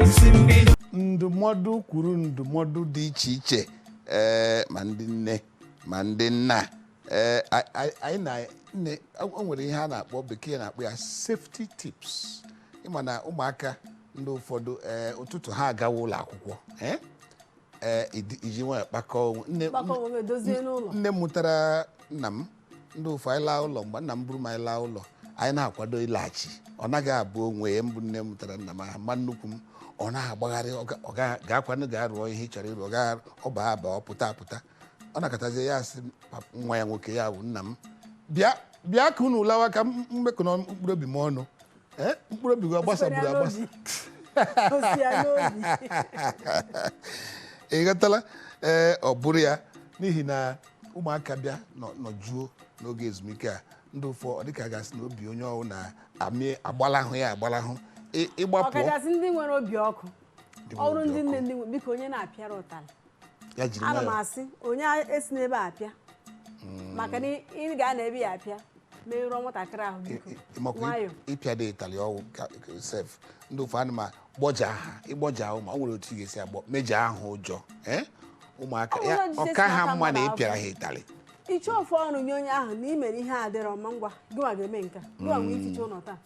Isi mbido. Ndụmọdụ kwuru ndụmọdụ dị iche iche, ee, ma ndị nne ma ndị nna, ee, anyị na nne o nwere ihe a na-akpọ, bekee na-akpọ ya safety tips. Ịma na ụmụaka ndị ụfọdụ, ee, ụtụtụ ha agawa ụlọ akwụkwọ, ee, ee, iji nwayọ kpakọọ onwe nne. Gbakọ onwe, dozie n'ụlọ. Nne mụtara nna m, ndị ụfọ anyị laa ụlọ, mgbe nna m buru m anyị laa ụlọ, anyị na-akwado ịlaghachi, ọ naghị abụ onwe ya mbụ. Nne mụtara nna m ahụ ma nnukwu m, ọ na-agbagharị, ọ ga-akwanụ gaa rụọ ihe ị chọrọ ịrụ, ọ ga ọ baa aba, ọ pụta apụta, ọ nakọtazie ya sị nwa ya nwoke, ya bụ nna m, "Bịa, bịa ka unu lawa ka m mmekọ na mkpụrụ obi m ọnụ." Ee, mkpụrụ obi gị ọ gbasaburu agbasa. Osi ya n'obi. Ị ghọtala? Ee, ọ bụrụ ya n'ihi na ụmụaka bịa nọjuo n'oge ezumike a, ndị ụfọ ọ dịka gasị na obi onye ọwụ na-amị agbalahụ ya agbalahụ ịgbapụ. Ọkachasị ndị nwere obi ọkụ. Ndị nwere Ọrụ obi ndị ọkụ. nne, ndị biko, onye na-apịara ụtarị ya jiri ana m nwayọọ. Asị onye esi n'ebe a apịa, maka na ị ga-ana ebe ya apịa merụọ nwatakịrị ahụ, biko. Makwa nwayọọ. Ịpịa dị ịtalị ọwụ sef, ndị ụfọ ana ma gbọja ha, ịgbọja ahụ, ma o nwere otu ị ga-esi agbọ mejọ ahụ ụjọ, ee, ụmụaka Ọ ya bụrụ na ọka ha aka mma na mmadụ ịpịara afọ. ha ịtalị. Iche ofu ọrụ nye onye ahụ na ị mere ihe a dịrọ mma, ngwa, gịnwa ga-eme nke a, gịnwa nwee ificha ụlọ taa.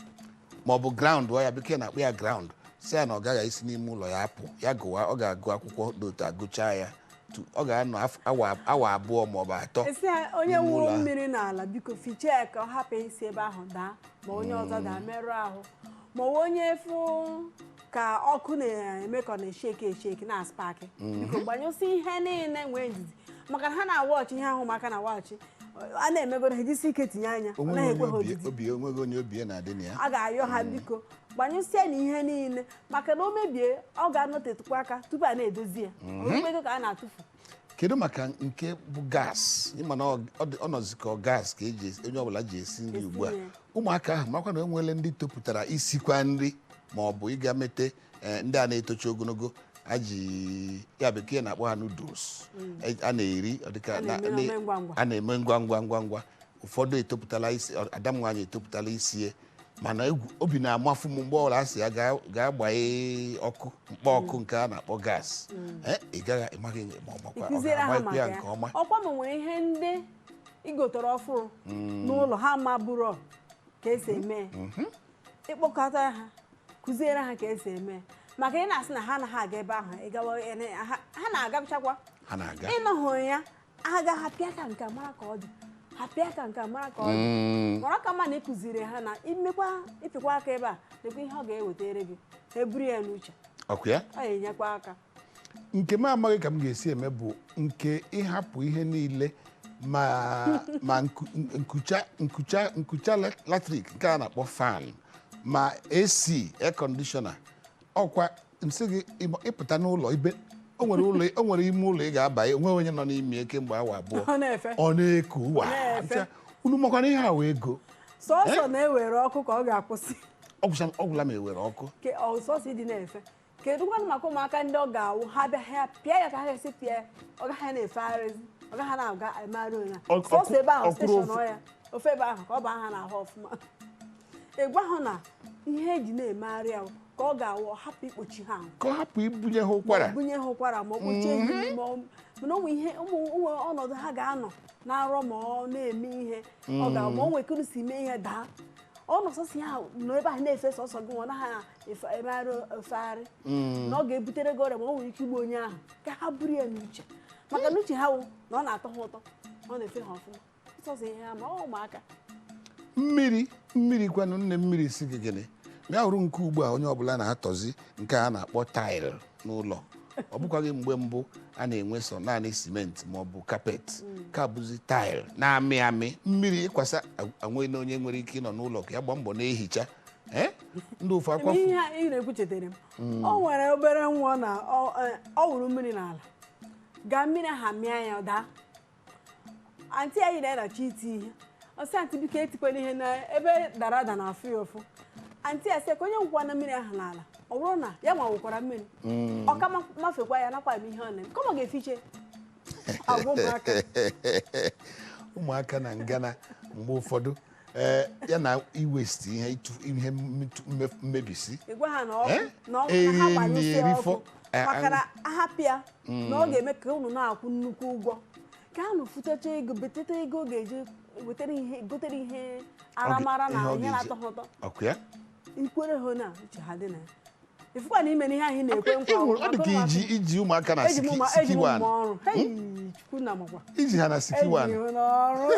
Ma ọ bụ ground ya, bekee na-akpọ ya ground, si ya na ọ gaghị esi n'ime ụlọ ya apụ, ya gụwa, ọ ga-agụ akwụkwọ dị otu agụchaa ya, ọ ga-anọ awa 2 ma ọ bụ 3 Esi ya onye n'ime wụrụ ụlọ ahụ. mmiri n'ala, biko fichaa ya ka ọ hapụ isi ebe ahụ daa, ma onye ọzọ daa merụọ ahụ, ma ọ bụ onye fụ ka ọkụ na-eme ka ọ na-esheki esheki na spark, biko gbanyụsị ihe niile, nwee ndidi, maka na ha na-awọchị ihe ahụ, maka na wọchị a na-emegoro ha, ejisi ike tinye anya, ọ naghị Onweghị ekwe ha onye obi odidi. obi, onweghị onye obi ya na-adị na ya. A ga-ayọ ha, biko gbanyụsịa na ihe niile, maka na o mebie, ọ ga-anọtetụkwa aka tupu a na-edozi ya, orukwa ego ka a na-atụfu. Kedu maka nke bụ gas? Ịma na ọ nọzi ka ọ gas ka eji onye ọbụla ji esi nri Esi ugbu a. nri. Ụmụaka ahụ makwa na e nwere ndị topụtara isikwa nri ma ọ bụ ịga mete, ndị a na-etocha ogologo aji ya, bekee na-akpọ ha noodles, a na-eri, ọ dịka A na-eme na ome ngwa ngwa. A na-eme ngwa ngwa ngwa ngwa. Ụfọdụ etopụtala isi, ada m nwaanyị etopụtala isie, mana egwu obi na-amafu m mgbe ọbụla a sị ya gaa gbanye ọkụ, mkpọ ọkụ nke a na-akpọ gas. Ee, ị gaghị ịmaghị ma ọ makwa ọ Ịkụziere ha ga-agbanyekwa maka ya ya nke ọma. Ọkwa ma nwere ihe ndị igotere ọfụrụ n'ụlọ ha ma bụrụ ka esi eme, ịkpọkọta ha, kụziere ha ka esi eme, maka ị na-asị na ha anaghị aga ebe ahụ ịgawa, ha na-agachakwa. Ha na-aga. Ịnọghị ya aga, ha pịa ka nke a mara ka ọ dị, ha pịa ka nke a mara ka ọ dị, mara ka mma na ịkụziri ha na imekwa ịpịkwa aka ebe a, lekwa ihe ọ ga-ewetere gị, ha eburu ya n'uche. Ọkụ ya. Ọ ga-enyekwa aka. Nke m amaghị ka m ga-esi eme bụ nke ịhapụ ihe niile, ma nkucha nkucha nkucha latrik nke a na-akpọ fan, ma AC, air conditioner, ọkwa nsị gị ịpụta n'ụlọ ibe o nwere ụlọ, o nwere ime ụlọ ị ga-abanye, onwe onye nọ n'ime ya kemgbe awa 2. Ọ na-efe. Ọ na-eku wa. Na-efe. Nsị, unu makwana ihe a wee ego. Sọsọ na-ewere ọkụ ka ọ ga-akwụsị. Ọ gwụla ma ewere ọkụ. Ke ọsọsọ ịdị na-efe. Kedu kwanụ maka ụmụaka ndị ọ ga-awụ ha bịa, ha pịa ya ka ha ga-esi pịa ya, ọ gaghị na-efegharịzi, ọ gaghị na-aga emegharị onye sọsọ ebe ahụ ọkwụrụ station ofu. Ya ofe ebe ahụ ka ọ baa ha n'ahụ ọfụma. Ị gwa ha na ihe eji na-emegharị ahụ ka ọ ga-awụ ọ hapụ ikpochi ha ahụ. Ka ọ hapụ ibunye ha ụkwara. Ma ọ bunye ha ụkwara, ma ọ kpochie ha imi, ma mana ụmụ ihe ụmụ ọnọdụ ha ga-anọ na-arọ ma ọ na-eme ihe ọ ga ma o nwekuru si mee ihe daa, ọ nọ sọsọ ya nọ ebe ahụ na-efe sọsọ gị, nwa ọ naghị emegharị efegharị, na ọ ga-ebutere gị ọrịa, ma ọ nwere ike igbu onye ahụ, ka ha buru ya n'uche, maka na uche ha wụ na ọ na-atọ ha ụtọ, ọ na-efe ha ọfụma, sọsọ ihe ha ma ọ ụmụaka. Mmiri, mmiri kwanụ, nne, mmiri si gị gịnị ma ya hụrụ nke ugbu a onye ọbụla na-atọzi nke a na-akpọ tile n'ụlọ. Ọ bụkwaghị mgbe mbụ a na-enwe sọ naanị simenti ma ọ bụ carpet, ka bụzi tile na-amị amị mmiri ịkwasa enwe na onye nwere ike ịnọ n'ụlọ ka ya gbaa mbọ na-ehicha, ee, ndị ụfọ Eme akwafu. ihe a ị na-ekwu chetara m, o nwere obere nwa na ọ wụrụ mmiri n'ala, gaa mmiri ahụ amịa ya, ọ daa. Aunty anyị na-anachi iti ihe, ọ sị, "Aunty, biko etikwala ihe na ebe dara ada na afụ ya ụfụ." Aunty ya sị ka onye nwụkwa na mmiri ahụ n'ala, ọ bụrụ na ya nwa wụkwara mmiri, ọ ka mafekwa ya nakwa eme ihe ọ na-eme, kama ọ ga-efiche agwa ụmụaka. Ụmụaka na ngana mgbe ụfọdụ. Ee, ya na iwesti ihe, ịtụ ihe, mmebisi. Ị gwa ha na ọkụ Eh? na ọkụ na ha Eri gbanyụsịa erifọ. ọkụ, maka na ahapịa na ọ ga-eme ka unu na-akwụ nnukwu ụgwọ, ka unu fụtacha ego, beteta ego ọ ga-eji wetere ihe, gotere ihe aramara na ihe ọ ihe ga-eji- na-atọ ha ụtọ. Ọkụ ya. Ikwere ha na uche ha dị na ya, ifụkwa na ime na ihe ahụ ị na-ekwe nkwa. Ọ dị ka iji ụmụaka na Eji m ụmụ eji siki m ụmụ wan. ọrụ. Hei, Chukwu na makwa. Iji ha na siki Eji wan. m n'ọrụ.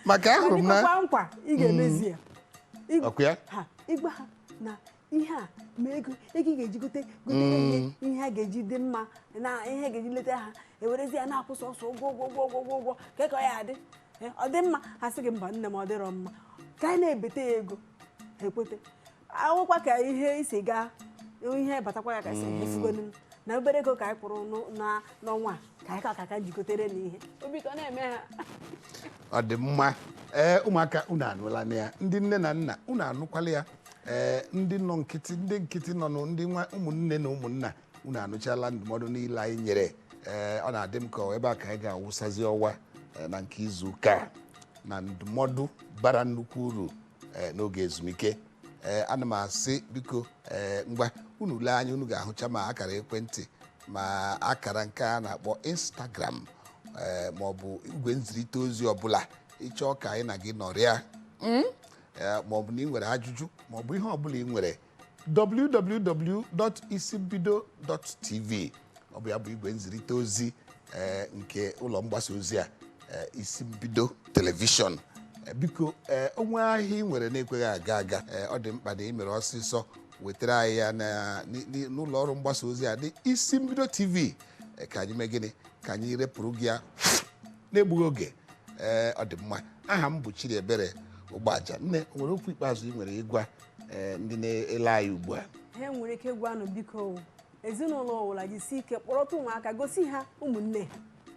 Maka ahụrụ m na Ịkwekwa nkwa, ị ga-emezi ya. Ọkụ ya. Ha ịgwa ha na ihe a ma ego ị ga-eji gote gotere ihe a ga-eji dị mma na ihe ga-eji leta ha, ewerezi ya na-akwụ sọsọ ụgwọ, ụgwọ, ụgwọ, ụgwọ, ụgwọ, ụgwọ ka ọ ya adị. Eh, ọ dị mma? Ha sị gị mba, nne m, ọ dịrọ mma, ka anyị na-ebete ya ego. Ha ekwete awụkwa ka ihe isi gaa, ihe batakwa ya, ka esi efugonu m na obere ego ka anyị kwụrụ n'ọnwa a, ka anyị ka jigotere na ihe obi ka ọ na-eme ha. Ọ dị mma. Ee, ụmụaka, unu anụla na ya. Ndị nne na nna, unu anụkwala ya. Ee, ndị nọ nkịtị, ndị nkịtị nọ nụ, ndị nwa, ụmụnne na ụmụnna, unu anụchala ndụmọdụ niile anyị nyere. Ee, ọ na-adị m ka ọ ebe a ka anyị ga-awụsazi ọwa na nke izu ụka a, na ndụmọdụ bara nnukwu uru n'oge ezumike. Ee, ana m asị, biko, ee, ngwa, unu lee anya, unu ga-ahụcha ma akara ekwentị, ma akara nke a na-akpọ Instagram, ee, ma ọ bụ igwe nzirịta ozi ọbụla ịchọọ ka anyị na gị nọrịa, Ee, ma ọ bụ na ị nwere ajụjụ, ma ọ bụ ihe ọbụla ị nwere, www.isimbido.tv, ọ bụ ya bụ igwe nzirịta ozi ee, nke ụlọ mgbasa ozi a, ee, Isi Mbido Telivishọn. Ee, biko, ee, onwe ahịa ị nwere na-ekweghị aga aga, ee, ọ dị mkpa na ị mere ọsịsọ wetara anyị ya n'ụlọ ọrụ mgbasa ozi a dị Isi Mbido TV. Ee, ka anyị mee gịnị? Ka anyị repụrụ gị ya n'egbughị oge. Ee, ọ dị mma. Aha m bụ Chidiebere Ụgbaja. Nne, o nwere okwu ikpeazụ ị nwere ịgwa ee, ndị na-ele anyị ugbu a? Ha nwere ike gwanụ, biko, ezinụlọ ọbụla jisi ike kpọrọta ụmụaka, gosi ha ụmụnne ha.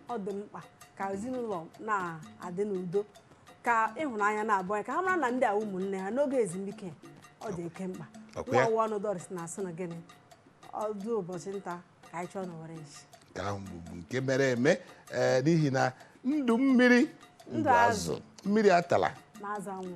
Ọ dị mkpa ka ezinụlọ na-adị n'udo, ka ịhụnanya na-abụ ka ha mara na ndị a ụmụnne ha n'oge ezumike. Ọ dị oke mkpa. Ọkwa ya? Nwa ọwa ọnụ Doris na-asụ na gịnị, ọdụ ụbọchị nta ka anyị chọọ n'owere nchi. Nke ahụ bụ nke mere eme, ee, n'ihi na ndụ mmiri, ndụ Ndụ azụ, mmiri atala na azụ anwụ.